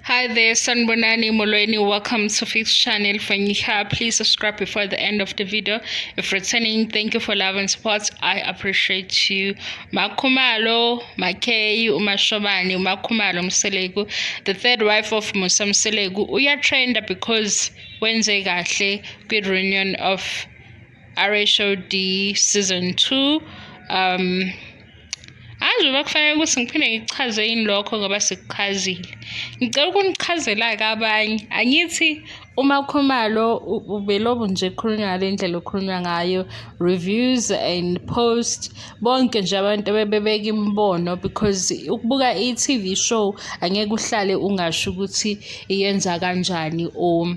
Hi there, Sanbonani Molweni. Welcome to Fix Channel. For new here, please subscribe before the end of the video. If returning, thank you for love and support. I appreciate you. Makhumalo, Makay, uMashobane, uMakhumalo Mseleku, the third wife of Musa Mseleku, uyatrenda because wenze kahle kwi-reunion of RHOD season 2. Angazi uba kufanele ukuthi ngiphinde ngikuchaze yini lokho ngoba sikuchazile. Ngicela ukunichazela-ke abanye. Angithi uMakhumalo ubelobu nje ekhulunywa ngale ndlela okhulunywa ngayo, reviews and post, bonke nje abantu bebebeka imibono because ukubuka i-TV show angeke uhlale ungasho ukuthi iyenza kanjani or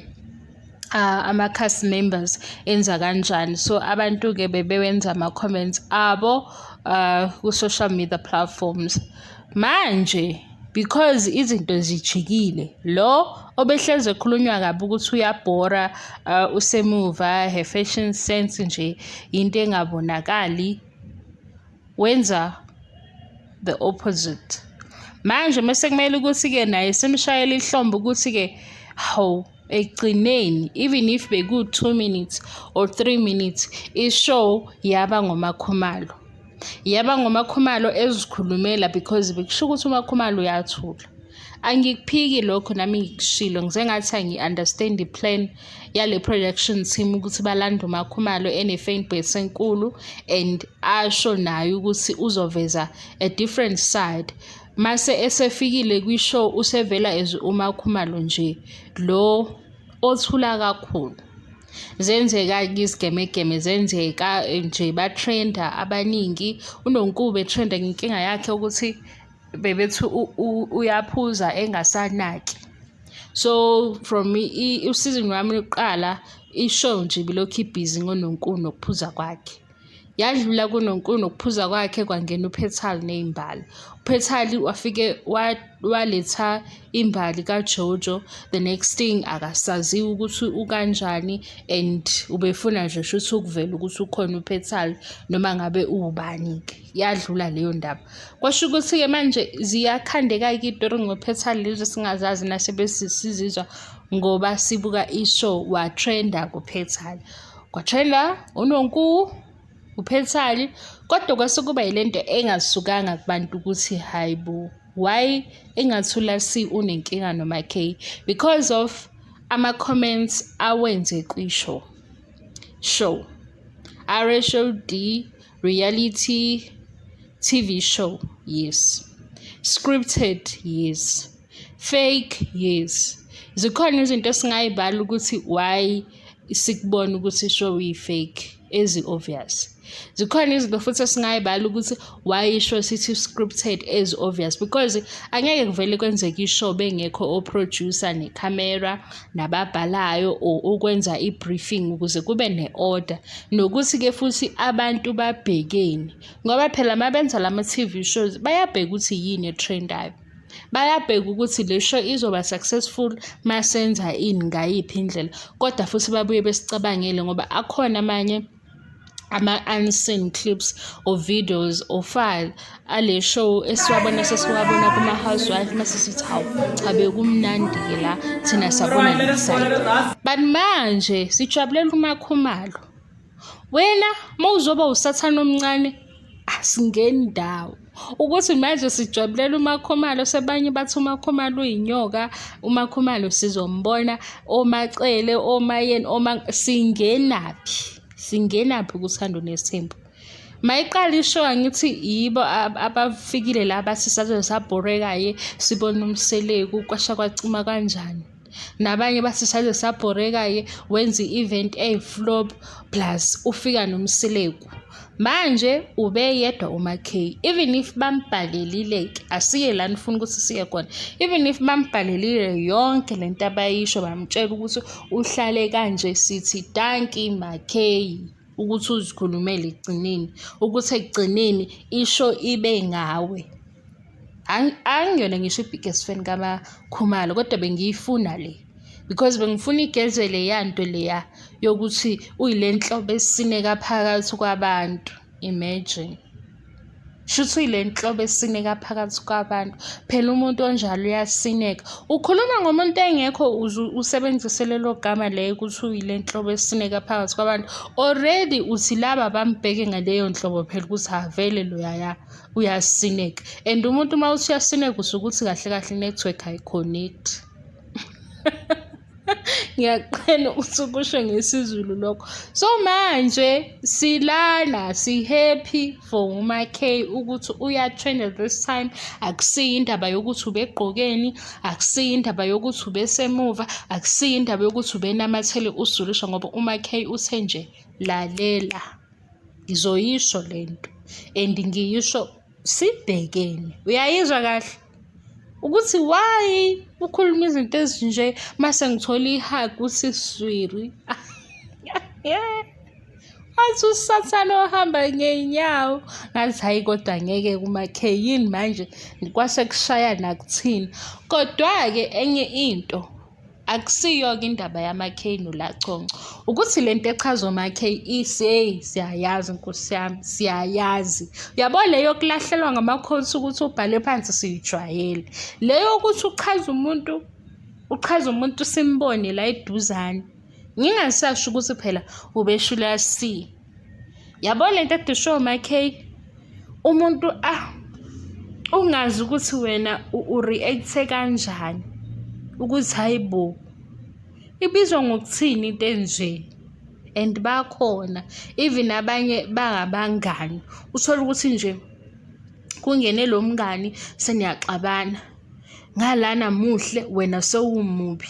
ama-cast members enza kanjani. So abantu-ke bebewenza ama-comments abo ku-social media platforms. Manje because izinto zijikile, lo obehlezi ekhulunywa kabi ukuthi uyabhora, usemuva, her fashion sense nje into engabonakali, wenza the opposite. Manje mase kumele ukuthi-ke naye simshayele ihlombe ukuthi-ke hawu, ekugcineni even if beku-2 minutes or 3 minutes, i-show yaba ngoMakhumalo. Yaba ngoMakhumalo ezikhulumela because bekusho ukuthi uMakhumalo uyathula. Angikuphiki lokho, nami ngikushilo, ngize ngathi angi-understand i-plan yale production team ukuthi balande uMakhumalo ene-fan base enkulu and asho naye ukuthi uzoveza a different side. Mase esefikile kwi-show usevela as uMakhumalo nje lo othula kakhulu. Zenzeka-ke izigemegeme, zenzeka nje, batrenda abaningi. UNonku betrenda ngenkinga yakhe ukuthi bebethi uyaphuza engasanaki. So from u-season wami lokuqala, i-show nje ibilokhu ibhizi ngoNonku nokuphuza kwakhe. Yadlula kuNonku nokuphuza kwakhe, kwangena uPhethali ney'mbali. UPhethali wafike waletha imbali kaJojo, the next thing akasaziwa ukuthi ukanjani and ubefuna nje shuthi ukuvela ukuthi ukhona uPhethali noma ngabe uwubani-ke. Yadlula leyo ndaba. Kwasho ukuthi-ke manje ziyakhandeka-ke iy'tori ngoPhethali lezi esingazazi nasebesizizwa ngoba sibuka i-show. Watrenda kuPhethali. Kwatrenda uNonku, uPhethali, kodwa kwase kuba yile nto engasukanga kubantu ukuthi hhayi bo, why engathula si unenkinga noMaKay? Because of ama-comments awenze kwi-show. Show. RHOD reality TV show, yes. Scripted, yes. Fake, yes. Zikhona izinto esingayibala ukuthi why sikubona ukuthi i-show iyi-fake, ezi-obvious. Zikhona izinto futhi esingayibala ukuthi why i-show sithi scripted, ezi-obvious, because angeke kuvele kwenzeke i-show bengekho o-producer nekhamera nababhalayo or ukwenza i-briefing ukuze kube ne-order, nokuthi-ke futhi abantu babhekeni, ngoba phela uma benza lama-TV shows bayabheka ukuthi yini etrendayo. Bayabheka ukuthi le show izoba successful masenza ini, ngayiphi indlela, kodwa futhi babuye besicabangele ngoba akhona amanye ama-unseen clips or videos or file ale show esiwabona, sesiwabona kuma-Housewife, mase sithi hawu cha, bekumnandi-ke la, thina sabona le side. But manje sijabulela uMakhumalo. Wena uma uzoba usathane omncane, asingeni ndawo. Ukuthi manje sijabulela uMakhumalo, sebanye bathi uMakhumalo uyinyoka, uMakhumalo sizombona oMacele, oMayeni, oma singenaphi? Singenaphi kuThando Nesithembu? Mayiqala i-show, angithi yibo abafikile la bathi saze sabhoreka-ke sibona uMseleku, kwasha kwacima kanjani. Nabanye bathi saze sabhoreka-ke wenza i-event eyi-flop plus ufika noMseleku. Manje ubeyedwa uMaKay, even if bambhalelile-ke, asiye la nifuna ukuthi siye khona, even if bambhalelile yonke lento abayisho, bamtshela ukuthi uhlale kanje, sithi dankie MaKay ukuthi uzikhulumele ekugcineni, ukuthi ekugcineni i-show ibe ngawe. Angiyona ngisho i-biggest fan kaMakhumalo, kodwa bengiyifuna le because bengifuna igeze leya nto leya yokuthi uyile nhlobo esineka phakathi kwabantu. Imagine. Shuthi uyile nhlobo esineka phakathi kwabantu. Phela umuntu onjalo uyasineka. Ukhuluma ngomuntu engekho uze usebenzise lelo gama leyo ukuthi uyile nhlobo esineka phakathi kwabantu. Already uthi laba bambheke ngaleyo nhlobo phela ukuthi avele loyaya uyasineka. And umuntu uma uthi uyasineka usuke uthi kahle kahle i-network ayi-connect. Ngiyaqhena ukuthi ukusho ngesiZulu lokho. So manje silana si-happy for uMaKay ukuthi uya-trend-a this time. Akusiyo indaba yokuthi ubegqokeni, akusiyo indaba yokuthi ubesemuva, akusiyo indaba yokuthi ubenamathele uSurisha ngoba uMaKay uthe nje lalela ngizoyisho lento and ngiyisho sibhekene. Uyayizwa kahle? Ukuthi why ukhuluma izinto ezinje mase ngithola i-hug usiswiri. Wathi usathane ohamba ngey'nyawo. Ngathi hhayi kodwa ngeke kuMaKay yini manje kwase kushaya nakuthina. Kodwa-ke enye into akusiyo-ke indaba yamaKay noLaConco. Ukuthi le nto echazwa uMaKay siyayazi Nkosi yami, siyayazi. Uyabo le yokulahlelwa ngama-quotes ukuthi ubhale phansi siyijwayele. Le yokuthi uchaze umuntu, uchaze umuntu simbone la eduzane. Ngingasasho ukuthi phela ubeshula C. Yabo le nto edishiwo uMaKay, umuntu ungazi ukuthi wena u-react-e kanjani ukuthi hhayi bo, ibizwa ngokuthini into enje and bakhona even abanye bangabangani. Uthole ukuthi nje kungene lo mngani seniyaxabana, ngalana muhle wena sewumubi.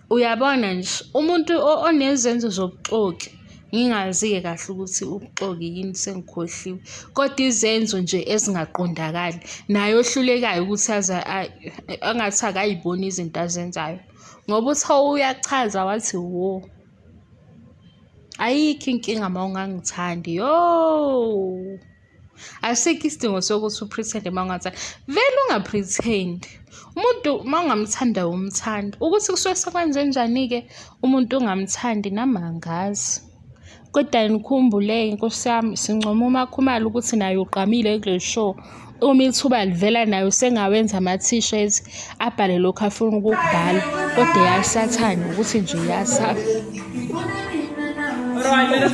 Uyabona nje umuntu onezenzo zobuxoki, ngingazi-ke kahle ukuthi ubuxoki yini sengikhohliwe, kodwa izenzo nje ezingaqondakali naye ohlulekayo ukuthi aze angathi akayiboni izinto azenzayo. Ngoba uthe uyachaza wathi wo, ayikho inkinga uma ungangithandi yo. Asikho isidingo sokuthi u-pretend-e uma ungathandi. Vele unga-pretend-i. Umuntu uma ungamthanda awumthandi. Ukuthi kusuke sekwenzenjani-ke umuntu ungamthandi nami angazi. Kodwa nikhumbule-ke Nkosi yami, sincoma uMakhumalo ukuthi naye ugqamile kule show. Uma ithuba livela naye usengawenza ama-t-shirt abhale lokhu afuna ukukubhala. Kodwa eyasathane ukuthi nje iyasaba.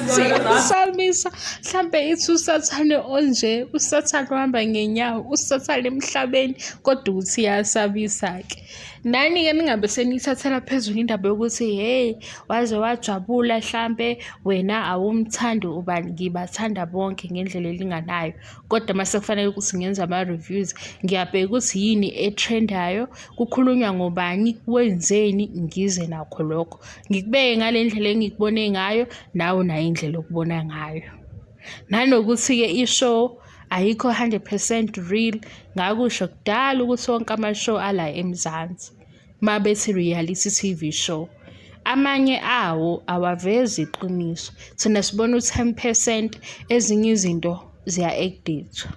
Siyasabisa mhlampe ithi usathane onje, usathane ohamba ngenyawo, usathane emhlabeni kodwa ukuthi iyasabisa-ke. Nani-ke ningabe seniyithathela phezulu indaba yokuthi hheyi waze wajabula hlampe wena awumthandi ubani, ngibathanda bonke ngendlela elinganayo. Kodwa mase kufanele ukuthi ngenze ama-reviews ngiyabheka ukuthi yini e-trend-ayo, kukhulunywa ngobani, wenzeni, ngize nakho lokho. Ngikubeke ngale ndlela engikubone ngayo, nawe unayo indlela okubona ngayo. Nanokuthi-ke i-show ayikho 100% real, ngakusho kudala ukuthi wonke ama-show ala eMzansi uma bethi reality TV show, amanye awo awavezi iqiniso. Thina sibona u-10 percent, ezinye izinto ziya-edit-wa.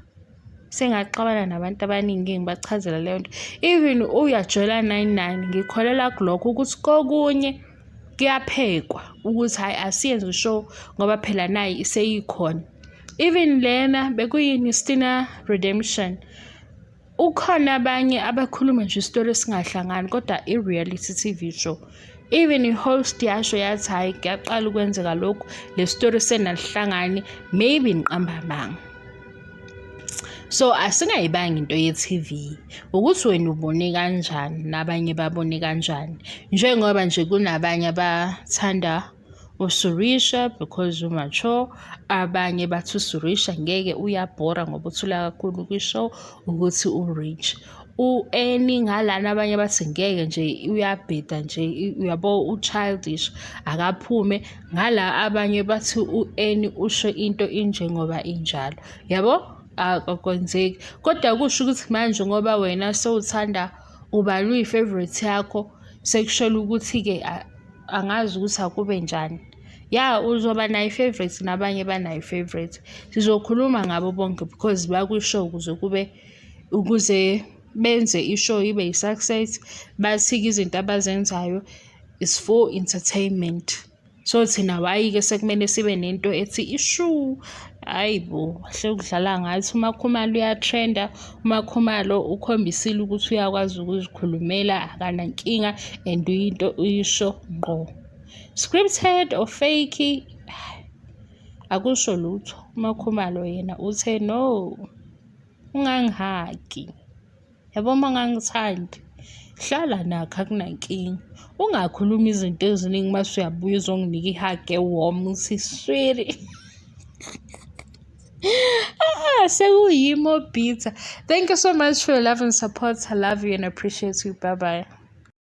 Sengaxabana nabantu abaningi ngibachazela leyo nto. Even uYajola 99 ngikholelwa kulokho ukuthi kokunye kuyaphekwa ukuthi hhayi asiyenze i-show ngoba phela nayi seyikhona. Even lena bekuyini Stina Redemption, ukhona abanye abakhuluma nje isitori esingahlangani kodwa i-reality TV show. Even i-host yasho yathi hhayi kuyaqala ukwenzeka lokhu, le story senalihlangani maybe niqamba amanga. So asingayibangi into ye-TV ukuthi wena ubone kanjani nabanye babone kanjani. Njengoba nje kunabanye abathanda uSurisha because u-mature, abanye bathi uSurisha ngeke uyabhora ngoba uthula kakhulu kwi-show ukuthi u-rich. U-Annie ngalana abanye bathi ngeke nje uyabheda nje uyabo u-childish akaphume. Ngala abanye bathi u-Annie usho into injengoba injalo. Yabo? Akwenzeki. Kodwa kusho ukuthi manje ngoba wena sewuthanda ubani uyi-favourite yakho sekushela ukuthi-ke angazi ukuthi akube njani. Ya uzoba nayo i-favourite nabanye banayo i-favourite. Sizokhuluma ngabo bonke because bakwi-show ukuze kube ukuze benze i-show ibe yi-success. Bathi-ke izinto abazenzayo is for entertainment. So thina why-ke sekumele sibe nento ethi ishu Hhayi bo, kahle ukudlala ngathi. UMaKhumalo uya-trend-a, uMaKhumalo ukhombisile ukuthi uyakwazi ukuzikhulumela, akanankinga and into uyisho ngqo. Scripted or fake, akusho lutho. UMaKhumalo yena uthe no, ungangihagi. Yabo uma ungangithandi, hlala nakho akunankinga. Ungakhulumi izinto eziningi mase uyabuya uzonginika i-hug e-warm uthi sweetie. Ah, sekuyimi o-bitter. Thank you so much for your love and support. I love you and appreciate you. Bye bye.